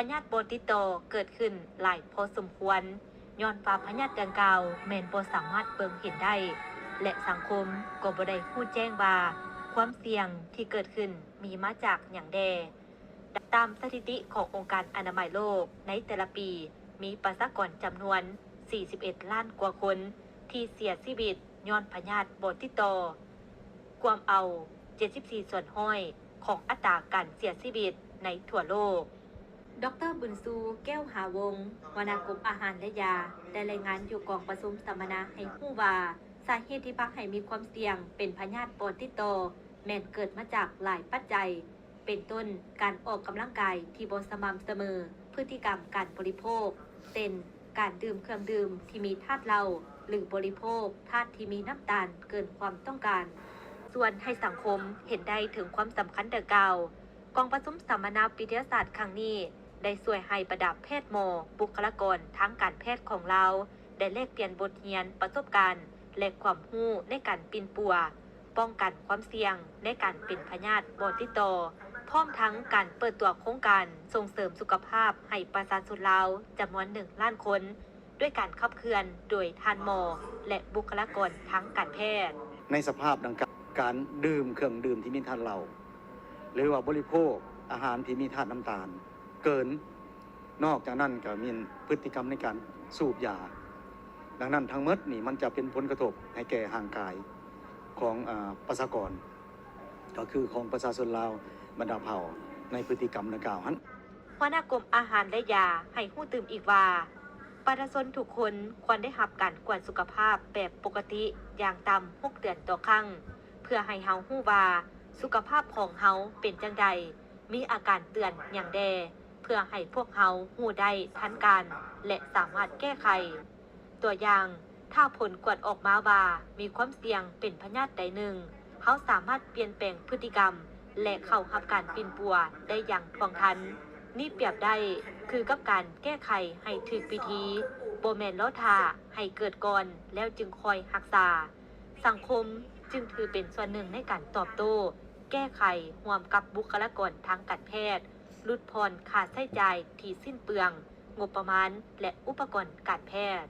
ພະຍາດບໍ່ຕິດຕໍ່ເກີດຂຶ້ນຫຼາຍພໍສົມຄວນ ຍ້ອນວ່າພະຍາດດັ່ງກ່າວແມ່ນບໍ່ສາມາດເບິ່ງເຫັນໄດ້ ແລະ ສັງຄົມກໍບໍ່ໄດ້ຮູ້ແຈ້ງວ່າຄວາມສ່ຽງທີ່ເກີດຂຶ້ນມີມາຈາກຫຍັງແດ່. ຕາມສະຖິຕິຂອງອົງການອະນາໄມໂລກ, ໃນແຕ່ລະປີມີປະຊາກອນຈຳນວນສີ່ສິບເອັດລ້ານກວ່າຄົນທີ່ເສຍຊີວິດຍ້ອນພະຍາດບໍ່ຕິດຕໍ່, ກວມເອົາເຈັດສິບສີ່ສ່ວນຮ້ອຍຂອງອັດຕາການເສຍຊີວິດໃນທົ່ວໂລກ. ດອກເຕີ ບຸນຊູ ແກ້ວຫາວົງ ຫົວໜ້າກົມອາຫານ ແລະ ຢາ ໄດ້ລາຍງານຢູ່ກອງປະຊຸມສຳມະນາໃຫ້ຮູ້ວ່າ ສາເຫດທີ່ພາໃຫ້ມີຄວາມສ່ຽງເປັນພະຍາດບໍ່ຕິດຕໍ່ ແມ່ນເກີດມາຈາກຫຼາຍປັດໄຈ ເປັນຕົ້ນ ການອອກກຳລັງກາຍທີ່ບໍ່ສະໝ່ຳສະເໝີ, ພຶດຕິກຳການບໍລິໂພກ ເຊັ່ນ ການດື່ມເຄື່ອງດື່ມທີ່ມີທາດເຫຼົ້າ ຫຼື ບໍລິໂພກທາດທີ່ມີນ້ຳຕານເກີນຄວາມຕ້ອງການ. ຊວນໃຫ້ສັງຄົມເຫັນໄດ້ເຖິງຄວາມສຳຄັນດັ່ງກ່າວ, ກອງປະຊຸມສຳມະນາວິທະຍາສາດຄັ້ງນີ້ ໄດ້ຊ່ວຍໃຫ້ບັນດາແພດໝໍ, ບຸກຄະລາກອນທາງການແພດຂອງລາວ ໄດ້ແລກປ່ຽນບົດຮຽນ, ປະສົບການ ແລະ ຄວາມຮູ້ໃນການປິ່ນປົວ ປ້ອງກັນຄວາມສ່ຽງໃນການເປັນພະຍາດບໍ່ຕິດຕໍ່, ພ້ອມທັງການເປີດຕົວໂຄງການສົ່ງເສີມສຸຂະພາບໃຫ້ປະຊາຊົນລາວຈຳນວນໜຶ່ງລ້ານຄົນ ດ້ວຍການຂັບເຄື່ອນໂດຍທ່ານໝໍ ແລະ ບຸກຄະລາກອນທາງການແພດ. ໃນສະພາບດັ່ງກ່າວ, ການດື່ມເຄື່ອງດື່ມທີ່ມີທາດເຫຼົ້າ ຫຼືວ່າບໍລິໂພກອາຫານທີ່ມີທາດນ້ຳຕານເກີນ, ນອກຈາກນັ້ນກໍມີພຶດຕິກຳໃນການສູບຢາ. ດັ່ງນັ້ນທັງໝົດນີ້ມັນຈະເປັນຜົນກະທົບໃຫ້ແກ່ຮ່າງກາຍຂອງ ອາ ປະຊາກອນ ກໍຄືຂອງປະຊາຊົນລາວບັນດາເຜົ່າໃນພຶດຕິກຳດັ່ງກ່າວຫັ້ນ. ຫົວໜ້າກົມອາຫານ ແລະ ຢາ ໃຫ້ຮູ້ຕື່ມອີກວ່າ ປະຊາຊົນທຸກຄົນຄວນໄດ້ຮັບການກວດສຸຂະພາບແບບປົກກະຕິຢ່າງຕ່ຳຫົກເດືອນຕໍ່ຄັ້ງ ເພື່ອໃຫ້ເຮົາຮູ້ວ່າສຸຂະພາບຂອງເຮົາເປັນຈັ່ງໃດ, ມີອາການເຕືອນຫຍັງແດ່ ເພື່ອໃຫ້ພວກເຮົາຮູ້ໄດ້ທັນການ ແລະ ສາມາດແກ້ໄຂ. ຕົວຢ່າງ, ຖ້າຜົນກວດອອກມາວ່າມີຄວາມສ່ຽງເປັນພະຍາດໃດໜຶ່ງ, ເຮົາສາມາດປ່ຽນແປງພຶດຕິກຳ ແລະ ເຂົ້າຮັບການປິ່ນປົວໄດ້ຢ່າງທ່ວງທັນ. ນີ້ປຽບໄດ້ຄືກັບການແກ້ໄຂໃຫ້ຖືກວິທີ, ບໍ່ແມ່ນລໍຖ້າໃຫ້ເກີດກ່ອນແລ້ວຈຶ່ງຄ່ອຍຮັກສາ. ສັງຄົມຈຶ່ງຖືເປັນສ່ວນໜຶ່ງໃນການຕອບໂຕ້, ແກ້ໄຂຮ່ວມກັບບຸກຄະລາກອນທາງການແພດ, ຫຼຸດຜ່ອນຄ່າໃຊ້ຈ່າຍທີ່ສິ້ນເປືອງ, ງົບປະມານ ແລະ ອຸປະກອນການແພດ.